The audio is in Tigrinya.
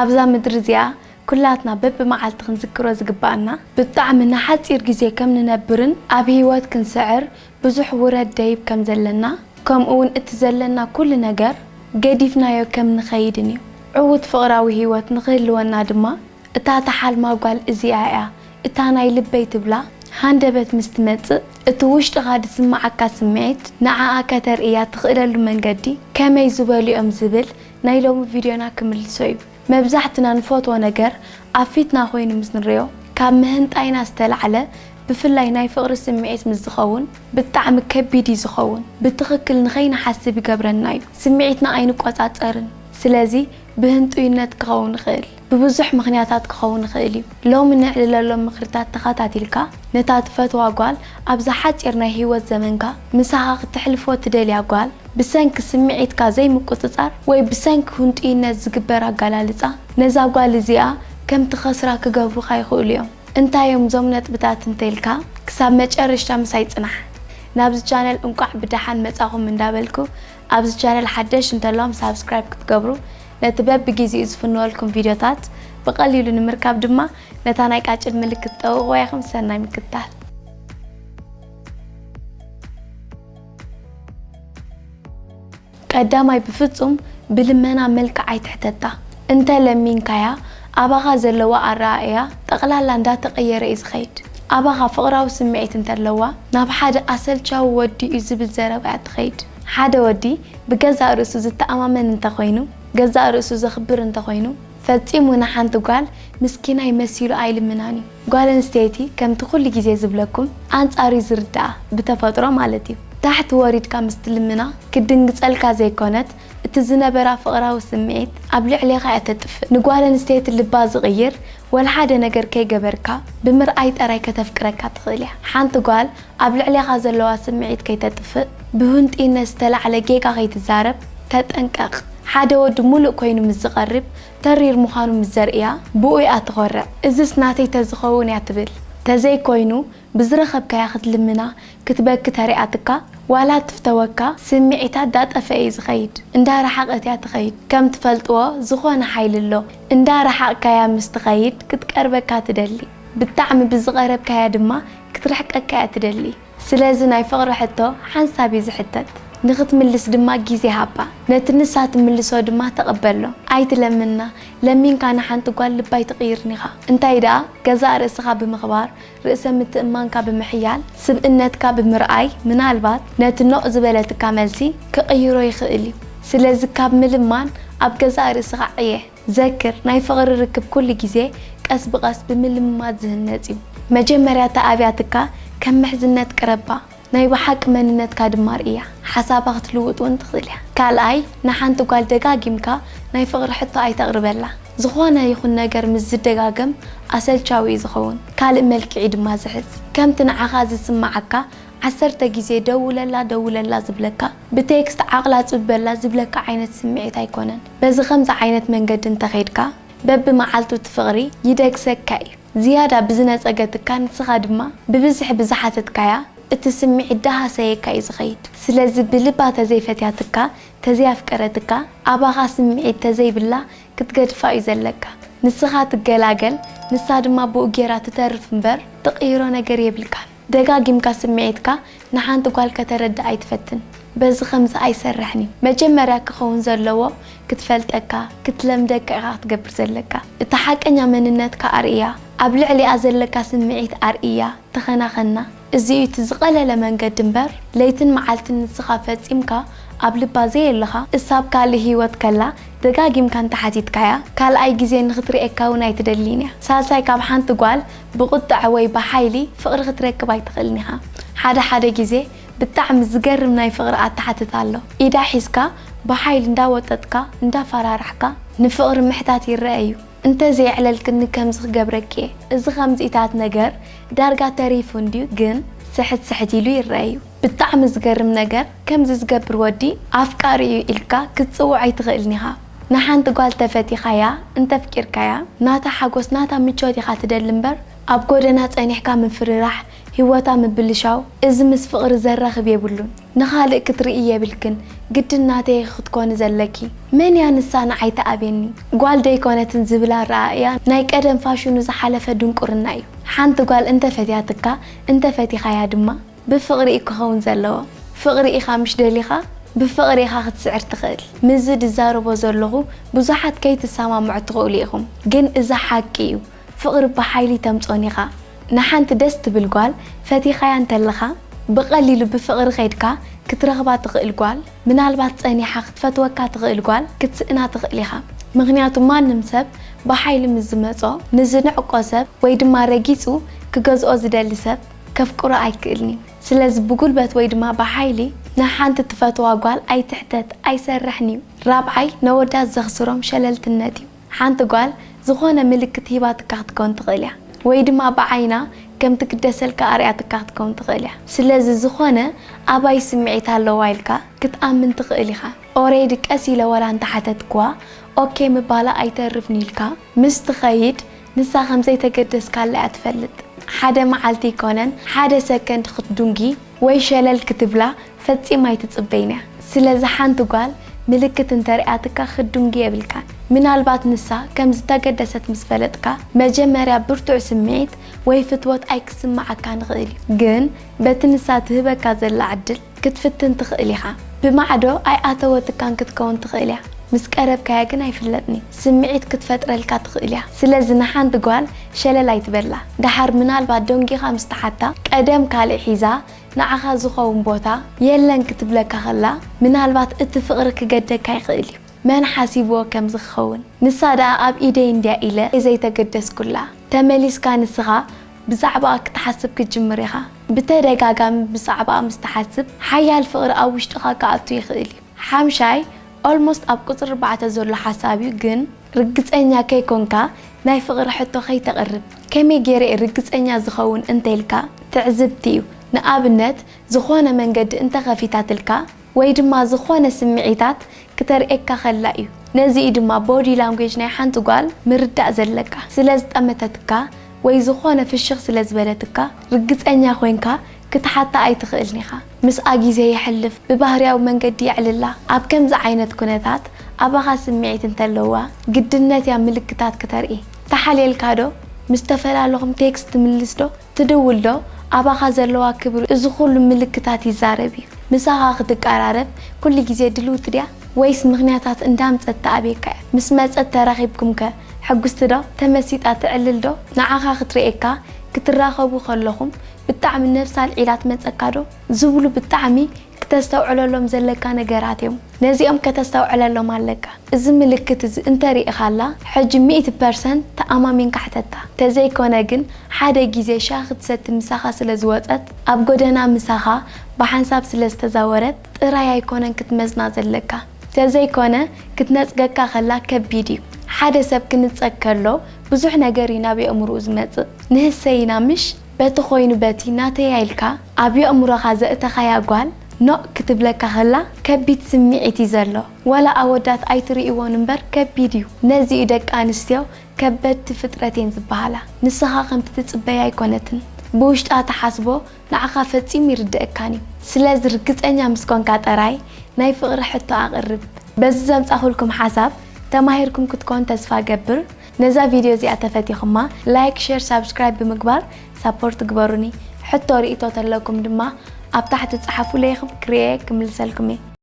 ኣብዛ ምድሪ እዚኣ ኩላትና በብመዓልቲ ክንዝክሮ ዝግባኣና፣ ብጣዕሚ ንሓጺር ግዜ ከም ንነብርን ኣብ ህይወት ክንስዕር ብዙሕ ውረድ ደይብ ከም ዘለና፣ ከምኡ እውን እቲ ዘለና ኩሉ ነገር ገዲፍናዮ ከም ንኸይድን እዩ። ዕዉት ፍቕራዊ ህይወት ንኽህልወና ድማ፣ እታ ተሓልማ ጓል እዚኣ እያ፣ እታ ናይ ልበይ ትብላ ሃንደበት ምስ ትመጽእ፣ እቲ ውሽጥኻ ዝስምዓካ ስምዒት ንዓኣ ከተርእያ ትኽእለሉ መንገዲ ከመይ ዝበሉ እዮም ዝብል ናይ ሎሚ ቪድዮና ክምልሶ እዩ። መብዛሕትና ንፈትዎ ነገር ኣብ ፊትና ኮይኑ ምስ ንሪኦ፣ ካብ ምህንጣይና ዝተላዕለ፣ ብፍላይ ናይ ፍቕሪ ስምዒት ምስ ዝኸውን ብጣዕሚ ከቢድ እዩ ዝኸውን። ብትኽክል ንኸይንሓስብ ይገብረና እዩ። ስምዒትና ኣይንቆጻጸርን። ስለዚ ብህንጡይነት ክኸውን ይኽእል። ብብዙሕ ምኽንያታት ክኸውን ይኽእል እዩ። ሎሚ ነዕልለሎም ምኽርታት ተኸታቲልካ፣ ነታ ትፈትዋ ጓል ኣብዛ ሓጺር ናይ ህይወት ዘመንካ ምሳኻ ክተሕልፎ ትደልያ ጓል፣ ብሰንኪ ስምዒትካ ዘይምቁጽጻር ወይ ብሰንኪ ህንጡይነት ዝግበር ኣገላልጻ፣ ነዛ ጓል እዚኣ ከም ትኸስራ ክገብሩኻ ይኽእሉ እዮም። እንታይ እዮም እዞም ነጥብታት እንተኢልካ፣ ክሳብ መጨረሽታ ምሳይ ጽናሕ። ናብዚ ቻነል እንቋዕ ብደሓን መጻኹም እንዳበልኩ፣ ኣብዚ ቻነል ሓደሽ እንተለኹም ሳብስክራይብ ክትገብሩ፣ ነቲ በብግዜኡ ዝፍንወልኩም ቪድዮታት ብቐሊሉ ንምርካብ ድማ ነታ ናይ ቃጭል ምልክት ጠውቕዋ ኢኹም። ሰናይ ምክትታል። ቀዳማይ፣ ብፍጹም ብልመና መልክዕ ኣይትሕተታ። እንተ ለሚንካያ፣ ኣባኻ ዘለዋ ኣረኣእያ ጠቕላላ እንዳተቐየረ እዩ ዝኸይድ። ኣባኻ ፍቕራዊ ስምዒት እንተለዋ፣ ናብ ሓደ ኣሰልቻዊ ወዲ እዩ ዝብል ዘረባ እያ ትኸይድ። ሓደ ወዲ ብገዛእ ርእሱ ዝተኣማመን እንተኾይኑ፣ ገዛእ ርእሱ ዘኽብር እንተኾይኑ፣ ፈጺሙ ንሓንቲ ጓል ምስኪናይ መሲሉ ኣይልምናን እዩ። ጓል ኣንስተይቲ ከምቲ ኩሉ ግዜ ዝብለኩም ኣንጻር እዩ ዝርድኣ፣ ብተፈጥሮ ማለት እዩ። ታሕቲ ወሪድካ ምስ ትልምና ክትድንግጸልካ ዘይኮነት፣ እቲ ዝነበራ ፍቕራዊ ስምዒት ኣብ ልዕሌኻ እያ ተጥፍእ። ንጓል ኣንስተይቲ ልባ ዝቕይር ወላ ሓደ ነገር ከይገበርካ ብምርኣይ ጥራይ ከተፍቅረካ ትኽእል እያ። ሓንቲ ጓል ኣብ ልዕሌኻ ዘለዋ ስምዒት ከይተጥፍእ፣ ብህንጡይነት ዝተላዕለ ጌጋ ከይትዛረብ ተጠንቀቕ። ሓደ ወዲ ሙሉእ ኮይኑ ምስ ዝቐርብ፣ ተሪር ምዃኑ ምስ ዘርእያ፣ ብኡ እያ ትኾርዕ። እዝስ ናተይ ተዝኸውን እያ ትብል። ተዘይኮይኑ፣ ብዝረኸብካያ ክትልምና፣ ክትበኪ ተሪኣትካ፣ ዋላ ትፍተወካ፣ ስምዒታ እንዳጠፈአ እዩ ዝኸይድ። እንዳረሓቐት እያ ትኸይድ። ከም ትፈልጥዎ፣ ዝኾነ ሓይሊ ኣሎ። እንዳረሓቕካያ ምስ ትኸይድ፣ ክትቀርበካ ትደሊ። ብጣዕሚ ብዝቐረብካያ ድማ ክትርሕቀካ እያ ትደሊ። ስለዚ ናይ ፍቕሪ ሕቶ ሓንሳብ እዩ ዝሕተት። ንኽትምልስ ድማ ግዜ ሃባ። ነቲ ንሳ ትምልሶ ድማ ተቐበሎ። ኣይትለምና። ለሚንካ ንሓንቲ ጓል ልባ ኣይትቕይርን ኢኻ። እንታይ ደኣ፣ ገዛእ ርእስኻ ብምኽባር፣ ርእሰ ምትእምማንካ ብምሕያል፣ ስብእነትካ ብምርኣይ፣ ምናልባት ነቲ ኖእ ዝበለትካ መልሲ ክቕይሮ ይኽእል እዩ። ስለዚ ካብ ምልማን ኣብ ገዛእ ርእስኻ ዕየ። ዘክር፣ ናይ ፍቕሪ ርክብ ኩሉ ግዜ ቀስ ብቐስ ብምልምማድ ዝህነጽ እዩ። መጀመርያ ተኣብያትካ ከም ምሕዝነት ቅረባ፣ ናይ ብሓቂ መንነትካ ድማ ርእያ። ሓሳባ ክትልውጥ እውን ትኽእል እያ። ካልኣይ፣ ንሓንቲ ጓል ደጋጊምካ ናይ ፍቕሪ ሕቶ ኣይተቕርበላ። ዝኾነ ይኹን ነገር ምስ ዝደጋገም ኣሰልቻዊ እዩ ዝኸውን፣ ካልእ መልክዕ እዩ ድማ ዝሕዝ። ከምቲ ንዓኻ ዝስምዓካ፣ ዓሰርተ ግዜ ደውለላ ደውለላ ዝብለካ፣ ብቴክስት ዓቕላ ጽበላ ዝብለካ ዓይነት ስምዒት ኣይኮነን። በዚ ከምዚ ዓይነት መንገዲ እንተኸይድካ፣ በብመዓልቱ እቲ ፍቕሪ ይደግሰካ እዩ። ዝያዳ ብዝነጸገትካ፣ ንስኻ ድማ ብብዝሒ ብዝሓተትካያ፣ እቲ ስምዒት ዳሃሰየካ እዩ ዝኸይድ። ስለዚ ብልባ ተዘይፈትያትካ፣ ተዘይኣፍቀረትካ፣ ኣባኻ ስምዒት ተዘይብላ ክትገድፋ እዩ ዘለካ። ንስኻ ትገላገል፣ ንሳ ድማ ብኡ ጌራ ትተርፍ እምበር ትቕይሮ ነገር የብልካን። ደጋጊምካ ስምዒትካ ንሓንቲ ጓል ከተረድእ ኣይትፈትን። በዚ ከምዚ ኣይሰርሕን እዩ። መጀመርያ ክኸውን ዘለዎ ክትፈልጠካ፣ ክትለምደካ ኢኻ ክትገብር ዘለካ። እታ ሓቀኛ መንነትካ ኣርእያ፣ ኣብ ልዕሊኣ ዘለካ ስምዒት ኣርእያ፣ ተኸናኸና። እዚ እዩ እቲ ዝቐለለ መንገዲ እምበር፣ ለይትን መዓልትን ንስኻ ፈጺምካ ኣብ ልባ ዘየለኻ፣ እሳ ኣብ ካልእ ህይወት ከላ ደጋጊምካ እንተሓቲትካያ፣ ካልኣይ ግዜ ንኽትርእየካ እውን ኣይትደልን እያ። ሳልሳይ፣ ካብ ሓንቲ ጓል ብቁጥዐ ወይ ብሓይሊ ፍቕሪ ክትረክብ ኣይትኽእልን ኢኻ። ሓደ ሓደ ግዜ ብጣዕሚ ዝገርም ናይ ፍቕሪ ኣተሓትታ ኣሎ። ኢዳ ሒዝካ ብሓይሊ እንዳወጠጥካ፣ እንዳፈራራሕካ ንፍቕሪ ምሕታት ይረአ እዩ። እንተዘየዕለልክኒ ከምዚ ክገብረኪ እየ። እዚ ከምዚኢታት ነገር ዳርጋ ተሪፉ እንድዩ፣ ግን ስሕት ስሕት ኢሉ ይረአ እዩ። ብጣዕሚ ዝገርም ነገር፣ ከምዚ ዝገብር ወዲ ኣፍቃሪ እዩ ኢልካ ክትጽውዖ ኣይትኽእልን ኢኻ። ንሓንቲ ጓል ተፈቲኻያ፣ እንተፍቂርካያ፣ ናታ ሓጎስ፣ ናታ ምቾት ኢኻ ትደሊ እምበር፣ ኣብ ጎደና ጸኒሕካ ምፍርራሕ፣ ህይወታ ምብልሻው፣ እዚ ምስ ፍቕሪ ዘራኽብ የብሉን። ንኻልእ ክትርኢ የብልክን፣ ግድን ናተይ ኢኺ ክትኮኒ ዘለኪ። መን እያ ንሳ ንዓይ ትኣብየኒ? ጓል ደይኮነትን ዝብል ኣረኣእያ ናይ ቀደም ፋሽኑ ዝሓለፈ ድንቁርና እዩ። ሓንቲ ጓል እንተፈትያትካ፣ እንተፈቲኻያ ድማ፣ ብፍቕሪ እዩ ክኸውን ዘለዎ። ፍቕሪ ኢኻ ምሽ ደሊኻ፣ ብፍቕሪ ኢኻ ክትስዕር ትኽእል። ምስዚ ዝዛረቦ ዘለኹ ብዙሓት ከይትሰማምዑ ትኽእሉ ኢኹም፣ ግን እዚ ሓቂ እዩ። ፍቕሪ ብሓይሊ ተምጾን ኢኻ። ንሓንቲ ደስ ትብል ጓል ፈቲኻያ እንተለኻ፣ ብቐሊሉ ብፍቕሪ ከይድካ ክትረኽባ ትኽእል ጓል፣ ምናልባት ጸኒሓ ክትፈትወካ ትኽእል ጓል ክትስእና ትኽእል ኢኻ። ምኽንያቱ ማንም ሰብ ብሓይሊ ምስ ዝመጾ፣ ንዝንዕቆ ሰብ ወይ ድማ ረጊጹ ክገዝኦ ዝደሊ ሰብ ከፍቅሮ ኣይክእልን እዩ። ስለዚ ብጉልበት ወይ ድማ ብሓይሊ ንሓንቲ ትፈትዋ ጓል ኣይትሕተት፣ ኣይሰርሕን እዩ። ራብዓይ፣ ነወዳት ዘኽስሮም ሸለልትነት እዩ። ሓንቲ ጓል ዝኾነ ምልክት ሂባትካ ክትከውን ትኽእል እያ። ወይ ድማ ብዓይና ከም ትግደሰልካ ኣርያትካ ክትከውን ትኽእል እያ። ስለዚ ዝኾነ ኣባይ ስምዒት ኣለዋ ኢልካ ክትኣምን ትኽእል ኢኻ። ኦሬዲ ቀስ ኢለ ዋላ እንተሓተትክዋ ኦኬ ምባላ ኣይተርፍን ኢልካ ምስ ትኸይድ ንሳ ከም ዘይተገደስካላ እያ ትፈልጥ። ሓደ መዓልቲ ይኮነን ሓደ ሰከንድ ክትዱንጊ ወይ ሸለል ክትብላ ፈጺማ ኣይትጽበይን እያ። ስለዚ ሓንቲ ጓል ምልክት እንተርኣያትካ ክትዱንጊ የብልካን። ምናልባት ንሳ ከም ዝተገደሰት ምስ ፈለጥካ መጀመርያ ብርቱዕ ስምዒት ወይ ፍትወት ኣይክስምዓካን ይኽእል እዩ። ግን በቲ ንሳ ትህበካ ዘላ ዕድል ክትፍትን ትኽእል ኢኻ። ብማዕዶ ኣይኣተወትካን ክትከውን ትኽእል እያ። ምስ ቀረብካያ ግን ኣይፍለጥን እዩ። ስምዒት ክትፈጥረልካ ትኽእል እያ። ስለዚ ንሓንቲ ጓል ሸለል ኣይትበላ። ደሓር ምናልባት ደንጊኻ ምስ ተሓታ ቀደም ካልእ ሒዛ ንዓኻ ዝኸውን ቦታ የለን ክትብለካ ከላ ምናልባት እቲ ፍቕሪ ክገደካ ይኽእል እዩ። መን ሓሲብዎ ከምዚ ክኸውን? ንሳ ደኣ ኣብ ኢደይ እንድያ ኢለ ዘይተገደስኩላ። ተመሊስካ ንስኻ ብዛዕባኣ ክትሓስብ ክትጅምር ኢኻ። ብተደጋጋሚ ብዛዕባኣ ምስ ትሓስብ ሓያል ፍቕሪ ኣብ ውሽጥኻ ክኣቱ ይኽእል እዩ። ሓምሻይ ኦልሞስት ኣብ ቁጽሪ ኣርባዕተ ዘሎ ሓሳብ እዩ፣ ግን ርግጸኛ ከይኮንካ ናይ ፍቕሪ ሕቶ ከይተቕርብ። ከመይ ገይረ እየ ርግጸኛ ዝኸውን እንተኢልካ ትዕዝብቲ እዩ። ንኣብነት ዝኾነ መንገዲ እንተኸፊታትልካ ወይ ድማ ዝኾነ ስምዒታት ክተርእየካ ከላ እዩ። ነዚ እዩ ድማ ቦዲ ላንጉጅ ናይ ሓንቲ ጓል ምርዳእ ዘለካ። ስለ ዝጠመተትካ ወይ ዝኾነ ፍሽኽ ስለ ዝበለትካ ርግጸኛ ኮይንካ ክትሓታ ኣይትኽእልን ኢኻ። ምስኣ ግዜ የሕልፍ፣ ብባህርያዊ መንገዲ የዕልላ። ኣብ ከምዚ ዓይነት ኩነታት ኣባኻ ስምዒት እንተለዋ ግድነት እያ ምልክታት ክተርኢ። ተሓልየልካ ዶ? ምስ ተፈላለኹም ቴክስት ትምልስ ዶ? ትድውል ዶ? ኣባኻ ዘለዋ ክብሪ እዚ ኩሉ ምልክታት ይዛረብ እዩ። ምሳኻ ክትቀራረብ ኩሉ ግዜ ድልውቲ ድያ? ወይስ ምኽንያታት እንዳምጸት ትኣብየካ እያ? ምስ መጸት ተራኺብኩምከ ሕጉስቲ ዶ? ተመሲጣ ትዕልል ዶ? ንዓኻ ክትርእየካ ክትራኸቡ ከለኹም ብጣዕሚ ነብሳ ኣልዒላ ትመጸካ ዶ? ዝብሉ ብጣዕሚ ክተስተውዕለሎም ዘለካ ነገራት እዮም። ነዚኦም ከተስተውዕለሎም ኣለካ። እዚ ምልክት እዚ እንተሪኢኻላ ሕጂ ሚእቲ ፐርሰንት ተኣማሚንካ ሕተታ። ተዘይኮነ ግን ሓደ ግዜ ሻሂ ክትሰቲ ምሳኻ ስለ ዝወጸት ኣብ ጎደና ምሳኻ ብሓንሳብ ስለ ዝተዛወረት ጥራይ ኣይኮነን ክትመዝና ዘለካ። ተዘይኮነ ክትነጽገካ ከላ ከቢድ እዩ። ሓደ ሰብ ክንጸግ ከሎ ብዙሕ ነገር እዩ ናብ የእምርኡ ዝመጽእ። ንህሰይ ኢና ምሽ? በቲ ኮይኑ በቲ ናተያ ኢልካ ኣብ የእምሮኻ ዘእተኻያ ጓል ኖእ ክትብለካ ከላ ከቢድ ስምዒት እዩ ዘሎ። ዋላ ኣወዳት ኣይትርእይዎን እምበር ከቢድ እዩ። ነዚ እዩ ደቂ ኣንስትዮ ከበድቲ ፍጥረት እየን ዝበሃላ። ንስኻ ከምቲ ትጽበያ ኣይኮነትን። ብውሽጣ ትሓስቦ ንዓኻ ፈጺሙ ይርድኣካን እዩ። ስለዚ ርግጸኛ ምስ ኮንካ ጥራይ ናይ ፍቕሪ ሕቶ ኣቕርብ። በዚ ዘምጻኹልኩም ሓሳብ ተማሂርኩም ክትኮን ተስፋ ገብር። ነዛ ቪድዮ እዚኣ ተፈቲኹማ ላይክ፣ ሸር፣ ሳብስክራይብ ብምግባር ሳፖርት ግበሩኒ። ሕቶ ርእይቶ ተለኩም ድማ ኣብ ታሕቲ ጸሓፉለይ፣ ክም ክርኤ ክምልሰልኩም እየ።